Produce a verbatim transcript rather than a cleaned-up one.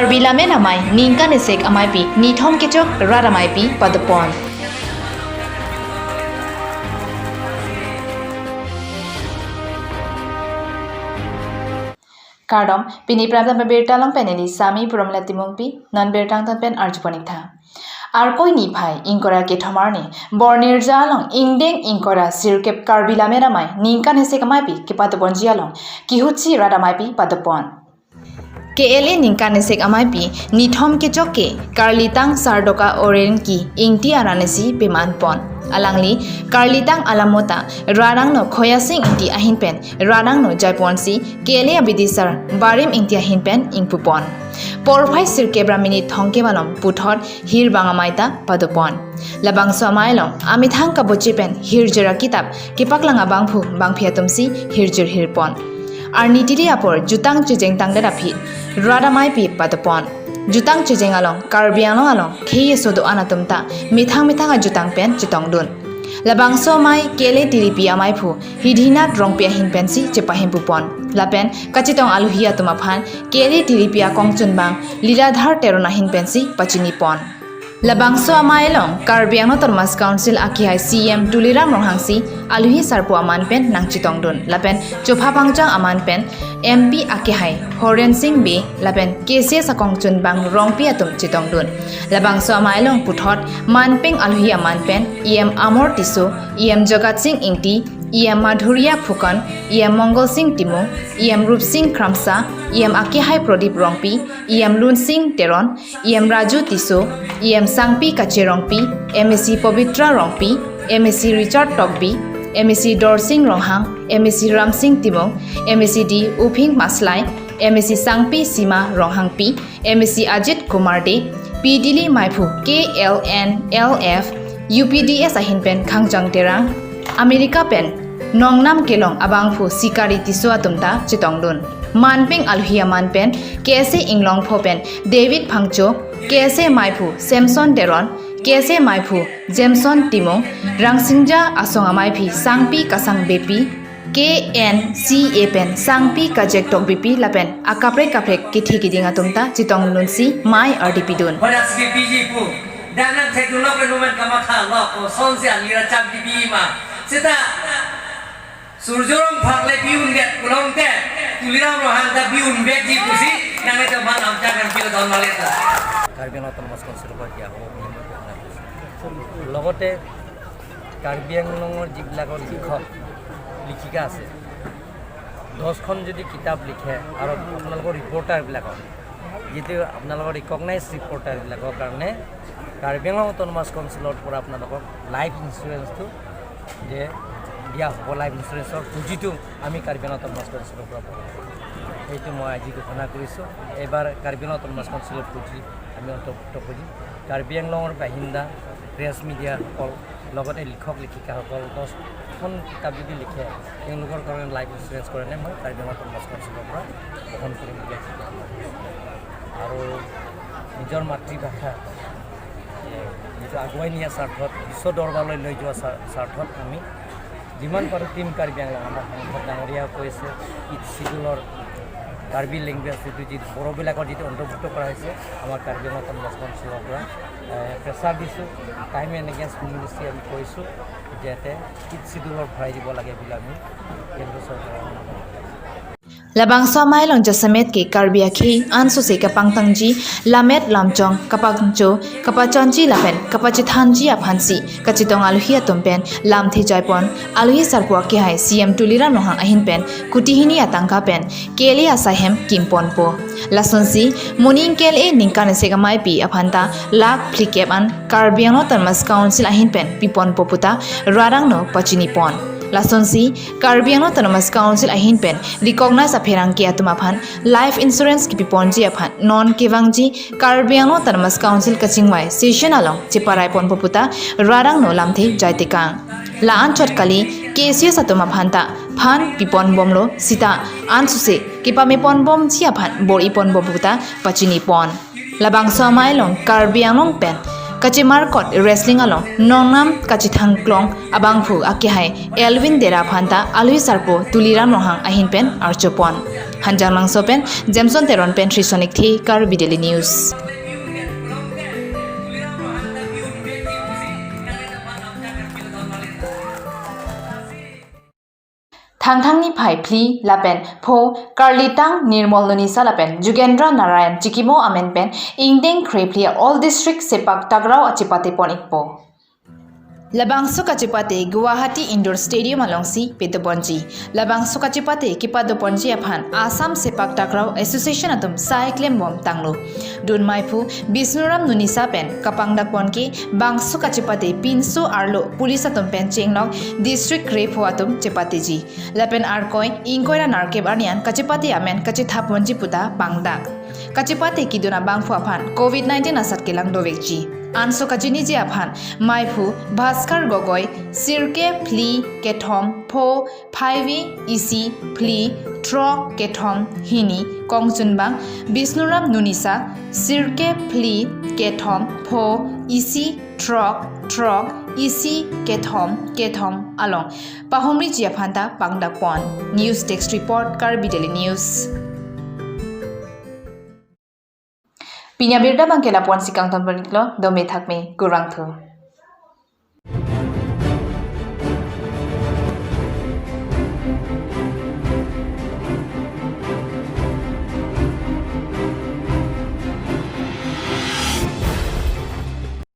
Karbi Lammet Amei ningkan isi ameipi nithom kechok rat ameipi padopon. Kardom, pini Prime Time abirta along pen neli Sami Puramla Timungpi, non birta angton pen arjupon-ik tha. Arkoi niphai ingkoi ra kethom arni, Bornirja along ingdeng ingkoi ra sirkep Karbi Lammet Amei ningkan isi ameipi kepadoponji along, kehutsi rat ameipi padopon. K L A ningkan isi ameipi nithom kechok ke Karlitang Sardoka Oren Ki Ingti aran isi pemanpon. Alangli Karlitang alamot ta rat angno Khoyasing Ingti ahin pen rat angno jaiponsi K L A abidisar Barim Ingti ahin pen ingpupon. Porphai sirkep ra minit thomkep along puthot hirbang amei ta padopon. Labangso amei along amethang kaboche pen hirjir akitap kepaklang abangphu bangphi atumsi hirjir hirpon. Arni titi apor jutang chejeng tangdet aphi rat ameipi padopon. Jutang chejeng along Karbi Anglong along khei aso do-an atum ta methang methang ajutang pen chetongdun. Labangso amei K L A T D P ameiphu Hidhinath Rongpi ahin pensi chepahimpupon. Lapen kachetong aluhi atum aphan K L A T D P akongchunbang Liladhar Teron ahin pensi pachinipon. Labangso amei along Karbi Anglong Autonomous Council akehai C E M Tuliram Ronghang si aluhi sarpo aman pen nangchetongdun. Lapen chopha pangchang aman pen M P akehai Horen Sing Bey lapen K C S akongchunbang Rongpi atum chetongdun. Labangso amei along puthot manpeng aluhi aman pen E M Amor Tisso, E M Jagat Sing Ingti, E M Madhuria Phukan, E M Mongol Sing Timung, E M Rup Sing Kramsa, E M akehai Prodip Rongpi, E M Lun Sing Teron, E M Raju Tisso, E M Sangpi Kache Rongpi, M A C Pabitra Rongpi, M A C Richard Tokbi, M A C Dorsing Ronghang, M A C Ramsing Timung, M A C D Uphing Maslai, M A C Sangpi Sima Ronghangpi, M A C Ajit Kumar Dey, P D L meiphu K L N L F, U P D S ahin pen Khangjang Terang, America pen nongnam kelong abangphu Sikari Tisso atum ta chetongdun. Manpeng aluhi aman pen K S A Inglongpho pen David Phangcho, K S A meiphu Samson Teron, K S A meiphu Jameson Timung, Rangsingja asong ameiphi Sangpi Kasang Beypi, K N C A pen Sangpi Kajek Tokbipi lapen akaprek kaprek kethe kiding atum ta chetongdunsi mei ardipidun. Pada C P G pu, danang thek dulok le numen kamatha lok, ko son si angira chap dibi ma. Sita Surjorong phak le biun get kulong te, Tuliram Ronghang ta biun bet ji pusi, nang itu man amchak kan pil don malet ta. Karbi Anglong Autonomous Council ৰ পৰা দিয়া হ'ব বুলি মই ঘোষণা কৰিছোঁ। লগতে কাৰ্বি আংলঙৰ যিবিলাকৰ লিখক লিখিকা আছে, দহখন যদি কিতাপ লিখে আৰু আপোনালোকৰ ৰিপৰ্টাৰবিলাকৰ যিটো আপোনালোকৰ ৰিকগনাইজ ৰিপৰ্টাৰবিলাকৰ কাৰণে কাৰ্বি আংলং অট'নমাছ কাউন্সিলৰ পৰা আপোনালোকক লাইফ ইঞ্চুৰেঞ্চটো যে দিয়া হ'ব, লাইফ ইঞ্চুৰেঞ্চৰ পুঁজিটো আমি কাৰ্বি আংলং অট'নমাছ কাউন্সিলৰ পৰা পাম। সেইটো মই আজি ঘোষণা কৰিছোঁ। এইবাৰ কাৰ্বি আংলং অট'নমাছ কাউন্সিলৰ পুঁজি আমি অন্তৰ্ভুক্ত কৰিম। কাৰ্বি আংলঙৰ বাসিন্দা, প্ৰেছ মিডিয়াসকল, লগতে লিখক লিখিকাসকল দহখন কিতাপ যদি লিখে, তেওঁলোকৰ কাৰণে লাইফ ইঞ্চুৰেঞ্চ কাৰণে মই কাৰ্বি আংলং অট'নমাছ কাউন্সিলৰ পৰা বহন কৰিম বুলি আজি ঘোষণা কৰিছোঁ। আৰু নিজৰ মাতৃভাষা যিটো আগুৱাই নিয়াৰ স্বাৰ্থত, বিশ্ব দৰবাৰলৈ লৈ যোৱাৰ স্বাৰ-, স্বাৰ্থত আমি যিমান পাৰোঁ টিম কাৰ্বি আংলং, আমাৰ সাংসদ ডাঙৰীয়াও কৈছে, এইথ চিডিউলৰ কাৰ্বি লেংগুৱেজ যিটো, যি বড়োবিলাকৰ যিটো অন্তৰ্ভুক্ত কৰা হৈছে, আমাৰ কাৰ্বি আংলং অট'নমাছ কাউন্সিলৰ পৰা, এ, প্ৰেছাৰ দিছোঁ, টাইম এণ্ড এগেইনষ্ট মিনিষ্ট্ৰী আমি কৈছোঁ, যাতে এইথ চিডিউলৰ ভৰাই দিব লাগে বুলি আমি কেন্দ্ৰ চৰকাৰৰ অনুৰোধ জনাইছোঁ। Labangso amei along jasemet ke Karbi akhei ansose kapangtangji, lammet lamchong kapangcho, kapachanji lapen kapachethanji aphansi kachetong aluhi atum pen lamthe jaipon, aluhi sarpo akehai C M Tuliram Ronghang ahin pen kuti hini atangka pen K L A asai hem kimponpo. Lasonsi moning K L A ningkan isi ameipi aphanta lakh phlikep an Karbi Anglong Autonomous Council ahin pen piponpo puta rat angno pachinipon. Lasonsi Karbi Anglong Autonomous Council ahin pen recognize apherangke atum aphan life insurance kepiponji aphan non kevangji Karbi Anglong Autonomous Council kachingvai session along cheparaiponpo puta rat angno lamthe jaitekang. La-anchot kali K C S atum aphanta phan piponbomlo sita ansose kepameponbomji aphan bor-iponbom puta pachinipon. Labangso amei along Karbi Anglong pen kachemarkot wrestling along nongnam kachethangklong abangphu akehai Elwin Dera aphanta aluhi sarpo Tuliram Ronghang ahin pen archopon. Hanjanglangso pen Jameson Teron pen Trisonic The Karbi Daily News. Thangthang niphai phli lapen pho Karlitang Nirmol Nunisa lapen Jugendra Narayan Chikimo amen pen ingdeng krephli all district sepak takraw achepate pon ikpo. Labangso kachepate Guwahati Indoor Stadium alongsi pado ponji. Labangso kachepate kepado ponji aphan Assam Sepak Takraw Association atum sai klembom tanglo. Dun maiphu Bisnuram Nunisa pen kapangdak pon ke bangso kachepate pinso arlo police atum pen chenglok district krepho atum chepateji. Lapen arkoi ingkoi ra nerkep arni an kachepate amen kachethap ponji puta pangdak. Kachepate kedun abangphu aphan covid nineteen asat kelang dovekji. Anso kachiniji aphan maiphu Bhaskar Gogoi sirkep phli kethom pho phaivi isi phli throk kethom hini kongchunbang Bisnuram Nunisa sirkep phli kethom pho isi throk throk isi kethom kethom along pahomriji aphan ta pangdak pon. News Desk Report, Karbi Daily News. Pini abirta abangke lapu-ansi kangton pon iklo, dome thakme, kurvangthu.